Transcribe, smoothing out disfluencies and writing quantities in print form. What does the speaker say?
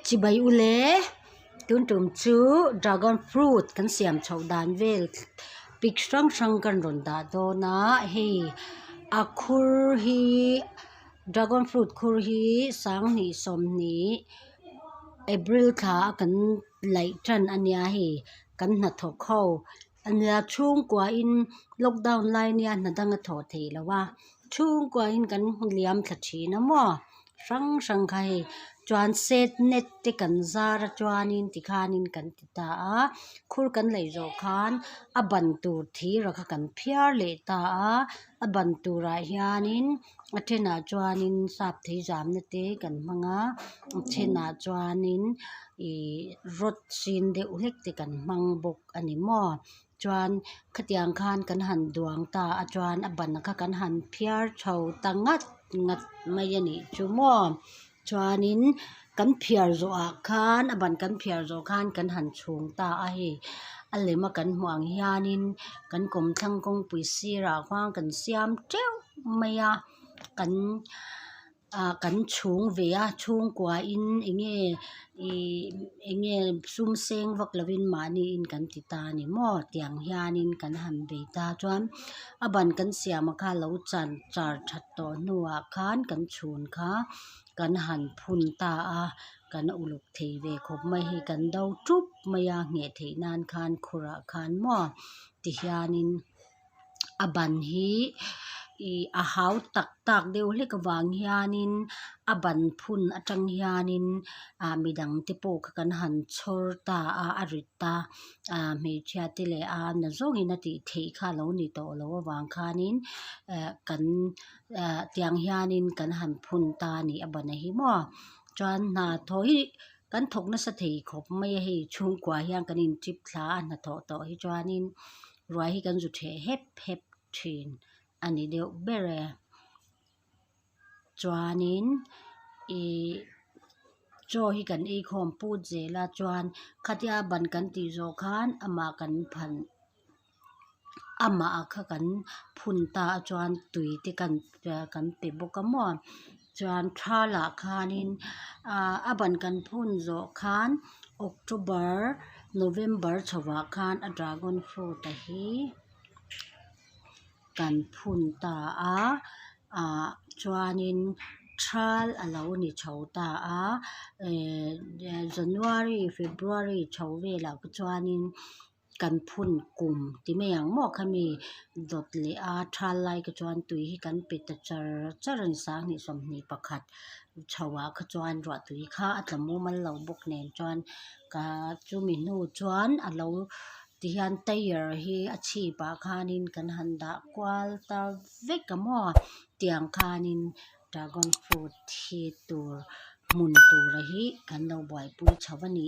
Chibai ule tun tum chu dragon fruit kan siam chhoh dan vel pic hrang hrang kan rawn dah dawn a hei a khur hi dragon fruit khur hi sanghnih sawmhnih april thla a kan laih tan a nia hei kan hnathawk ho a nia chhungkua in lockdown lai nia hna dang a thawh theih loh a chhungkua in kan liam thla thin a maw hrang hrang kha hei chuan set net te kan zar a chuanin tikhanin kan ti ta a khur kan laih zawh khan a ban tur thir a kha kan phiar leh ta a a ban turah hianin a thenah chuanin sap thei zamna te kan hmang a a thenah chuanin ihh rod sin deuh hlek te kan hmang bawk a ni maw chuan khatiang khan kan han duang ta a chuan a ban kha kan han phiar chho ta ngat ngat mai a nih chu maw chuanin kan phiar zawh ah khan a ban kan phiar zawh khan kan han chhung ta a hei a lem a kan hmuh ang hianin kan kawmthlang kawngpui sirah khuan kan siam teuh mai a kan ah kan chhung ve a chhungkua in eng nge ih eng nge sum seng vak lovin mahni in kan ti ta a ni maw tiang hianin kan han bei ta chuan a ban kan siam a kha lo chan char that tawh hnuah khan kan chhun kha kan han phun ta a kan uluk thei ve khawp mai hei kan do tup mai a ngheh theih nan khan khurah khan maw tihianin. A ban hi ih a hau tak tak deuh hlek avang hianin a ban phun atang hianin ah midang te pawh kha kan han chhawr ta a a rit a ah hmeichhia te leh a na zawngin a tih theih kha a lo ni tawh loh avang khanin eh kan eh tiang hianin kan han phun ta a ni a ban hi maw chuan hna thawh hi kan thawk nasa thei khawp mai a hei chhungkua hian kan in trip thla a hnathawh tawh hi chuanin. Ruai hi kan zu theh hep hep thin a ni deuh ber e. Chuanin ihh chaw hi kan ei khawm put zel a chuan khatia ban kan tih zawh khan amah kan phan amah ah kha kan phun ta a chuan tui te kan kan pe bawk a maw chuan thal ah khanin ah a ban kan phun zawh khan October November chho ah khan a dragon fruit a hi kan phun ta a ah chuanin thal a lo ni chho ta a ehh January February chho velah te chuanin kan phun kum ti mai ang maw khami dawt leh a thal lai te chuan tui hi kan pe ta char char a ni sanghnih sawmhnih pakhat chho ah kha chuan ruah tui kha a tla mumal lo bawk nen chuan ka chumi hnu chuan a lo ti hian tyre hi a chhip ah khanin kan han dah kual ta vek a maw tiang khanin dragon fruit hi tur hmun tura hi kan lo buaipui chho a ni.